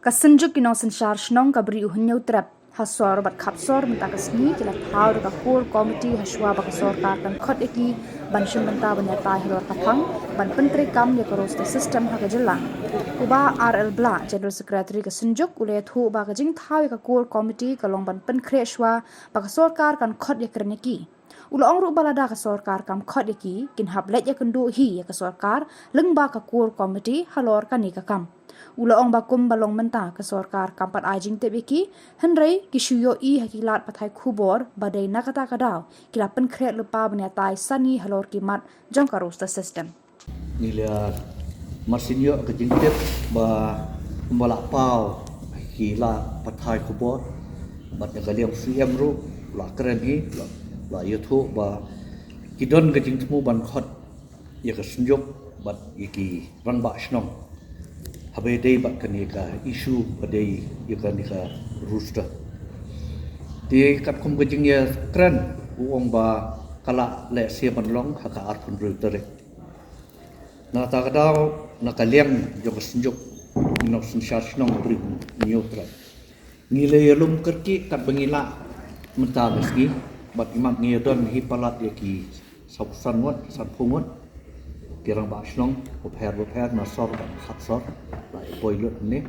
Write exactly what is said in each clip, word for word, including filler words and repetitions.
Ka Synjuk ki Nongsynshar Shnong ka Bri u Hynñiewtrep, ha sor bad khap sor mynta ka sngi ki la thaw da ka Core Committee ha shwa ba ka sorkar kan khot ïa ki ban shim bynta ban ïatai halor ka phang ban pyntreikam ïa ka roster system ha ka jylla. U Bah R L Blah, General Secretary ka Synjuk, u la ïathuh ba ka jingthaw ïa ka Core Committee ka long ban pynkhreh shwa ba ka sorkar kan khot ïakren ïa ki. U la ong ruh ba lada ka sorkar kam khot ïa ki, kin hap leit ïakynduh hi ïa ka sorkar lyngba ka Core Committee halor kane ka kam. U la ong ba kumba long mynta ka sorkar kam pat ai jingtip ïa ki, hynrei ki shu ïohi ha ki lad pathai khubor ba dei na kata ka daw ki la pynkhreh lypa ban ïatai sani halor ki mat jong ka roster system. Ngi la marsinyuh ka jingtip ba kumba la paw ha ki lad pathai khubor bad na ka liang C M ruh la kren hi, la, la ïathuh ba ki don ka jingthmu ban khot ïa ka Synjuk bad ïa ki rangbah shnong haba ïadei bad kane ka issue ba dei ïa kane ka roster. Te katkum ka jingïakren, u ong ba ka la lehse ban long ha ka arphew hynriew tarik. Na kata ka daw, na ka liang jong ka Synjuk ki Nongsynshar Shnong Bri u Hynñiewtrep, ngi la ïalum kyrkieh katba ngi lah mynta ka sngi, bad imat ngi ïadon hi palat ïa ki saw san ngut, sanphew ngut ki rangbah shnong bapher bapher na sor bad khap sor, la ïa poi lut ne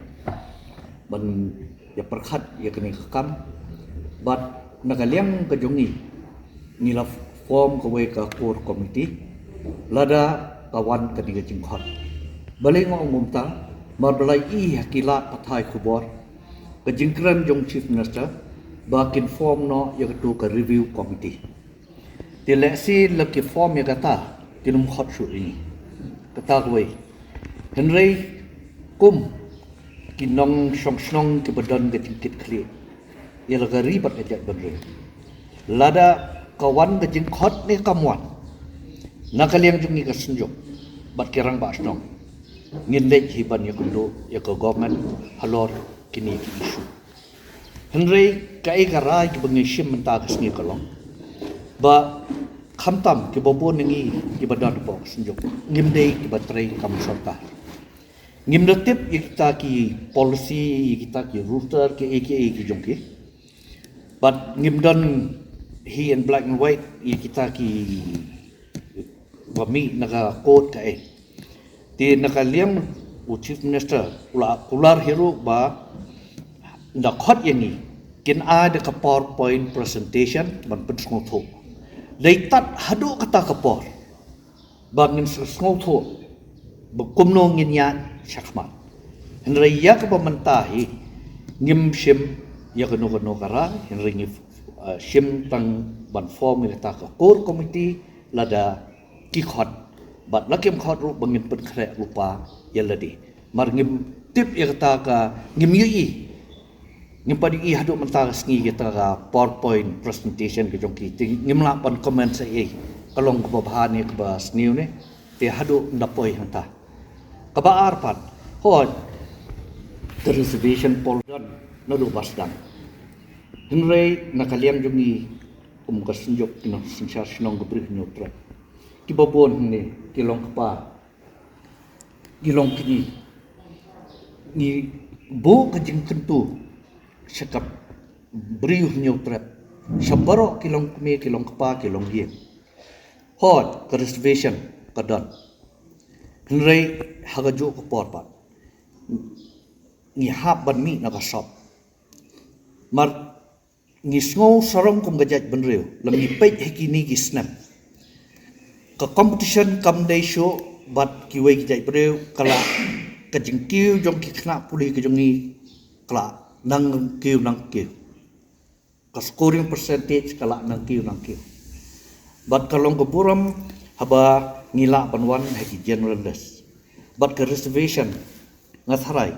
ban ïa pyrkhat ïa kane ka kam. Bad na ka liang ka jong ngi, ngi la form kawei ka Core Committee lada ka wan kane ka jingkhot. Balei nga ong kumta? Namar ba la ïohi ha ki lad pathai khubor ka jingkren jong Chief Minister ba kin form noh ïa katu ka Review Committee. Te lehse la ki form ïa kata, kin ym khot shuh ïa ngi. Kata kawei. Hynrei kum ki nongshong shnong kiba don ka jingkitkhlieh ïa la ka ri bad ka jaitbynriew, lada ka wan ka jingkhot ne kam wan, na ka liang jong ngi ka Synjuk bad ki rangbah shnong, ngin leit hi ban ïakynduh ïa ka government halor kine ki issue. Hynrei kaei ka rai kaba ngi shim mynta ka sngi ka long ba khamtam kiba bun na ngi kiba don hapoh ka Synjuk, ngim dei kiba trei kam sorkar. Ngim da tip ïa kita ki policy, ïa kita ki roster, kiei kiei ki jong ki. Bad ngim don hi in black and white ïa kita ki ba mih na ka court kaei. Te na ka liang u Chief Minister u la kular hi ruh ba ynda khot ïa ngi, kin ai da ka PowerPoint presentation ban pynsngewthuh. Dei tad haduh kata ka por ba ngin sngewthuh ba kumno ngin ïaid shakhmat. Hynrei ïa kaba mynta hi ngim shim ïa kano kano ka rai, hynrei ngi, eh, shim tang ban form ïa kata ka Core Committee lada ki khot. Bad la kim khot ruh ba ngin pynkhreh lypa ïa lade. Namar ngim tip ïa kata ka, ngim ïohi. Ngim pat ïohi haduh mynta ka sngi ïa kata ka PowerPoint presentation ka jong ki. Te ngim lah ban comment sa ei. Ka long kaba bha ne kaba sniew ne. Te haduh ynda poi hangta. Kaba ar pat, hooid, ka reservation poll don naduh ba sdang. Hynrei na ka liang jong ngi kum ka Synjuk ki Nongsynshar Shnong ka Bri u Hynñiewtrep, kiba bun hangne ki long kpa, ki long kñi, ngi buh ka jingkyntu sha ka Bri u Hynñiewtrep, sha baroh ki long kmie, ki long kpa, ki long ïing. Hooid, ka reservation ka don. Hynrei ha kajuh ka por pat ngi hap ban mih na ka sop. Namar ngi sngew sarong kum ka jaitbynriew, lada ngi peit ha kine ki snem, ka competition kam dei shuh bad kiwei ki jaitbynriew, ka la, ka jingkiew jong ki khynnah pule ka jong ngi ka la nang kiew nang kiew. Ka scoring percentage ka la nang kiew nang kiew. Bad ka long ka burom haba ngi lah ban wan ha ki general list. Bad ka reservation, nga tharai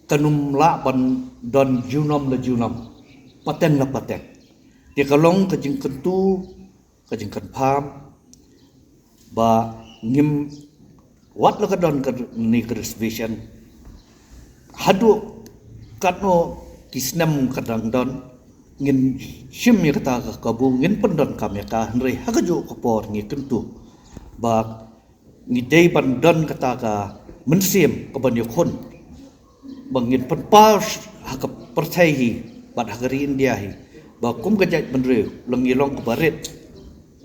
kan ym lah ban don junom la junom, pateng la pateng. Te ka long ka jingkyntu, ka jingkynpham ba ngim, wat la ka don kane ka reservation, haduh katno ki snem ka dang don, ngin shim ïa kata ka kabu, ngin pyndonkam ïa ka. Hynrei ha kajuh ka por ngi kyntu ba ngi dei ban don kata ka mynsiem kaban ïakhun Ba ngin pynpaw ha ka pyrthei hi bad ha ka ri India hi ba kum ka jaitbynriew la ngi long kaba rit,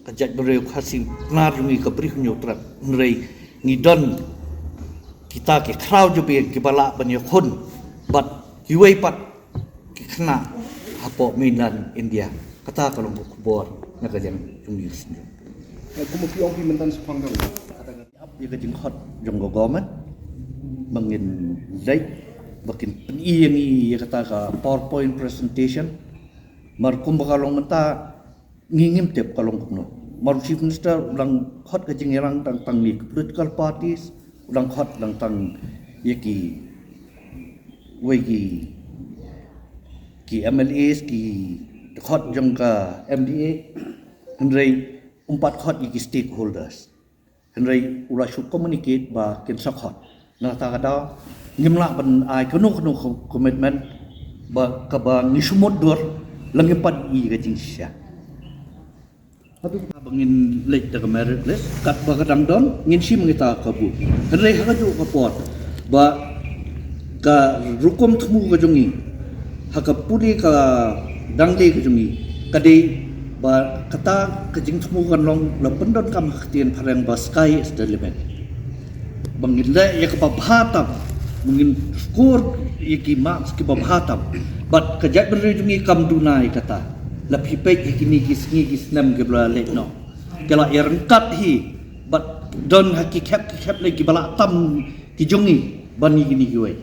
ka jaitbynriew Khasi Pnar jong ngi ka briew Hynñiewtrep, hynrei ngi don kita ki khraw jabieng kiba lah ban ïakhun bad kiwei pat ki khynnah hapoh mainland India. Kata ka long ka khubor na ka liang jong ngi ka seng jong. Kum ki ong phi mynta shaphang ka ap ïa ka jingkhot jong ka government ba ngin leit ba kin pyni ïa ngi ïa kata ka PowerPoint presentation. Mar kumba ka long mynta ngi ngim tip ka long kumno. Mar u Chief Minister u dang khot ka jingïalang tang tang ïa ki political parties, u dang khot tang tang ïa ki wei ki ki M L As, ki khot jong ka M D A, hynrei um pat khot ïa ki stakeholders. Hynrei u la shu communicate ba kin sa khot. Na kata ka daw ngim lah ban ai kano kano ko-, commitment ba kaba ngi shu mutdur la ngim pat ïohi ka jingshisha. Haduh ba ngin leit da ka merit list, kat ba ka dang don, ngin shim kita ka booth. Hynrei ha kajuh ka por ba ka rukom thmu ka jong ngi, ha ka pule ka dang leh ka jong ngi, ka dei ba kata ka jingthmu kan long, la pyndonkam ha ka ktien phareng ba sky is the limit. Ba ngin leh ïa kaba bha tam, ba ngin score ïa ki marks kiba bha tam. Bad ka jaitbynriew jong ngi kam duna ïa kata. La phi peit ïa kine ki sngi ki snem kiba la leit noh, ki la ïaryngkat hi bad don ha ki khep ki khep lei kiba la tam ki jong ngi ban ïa kine kiwei.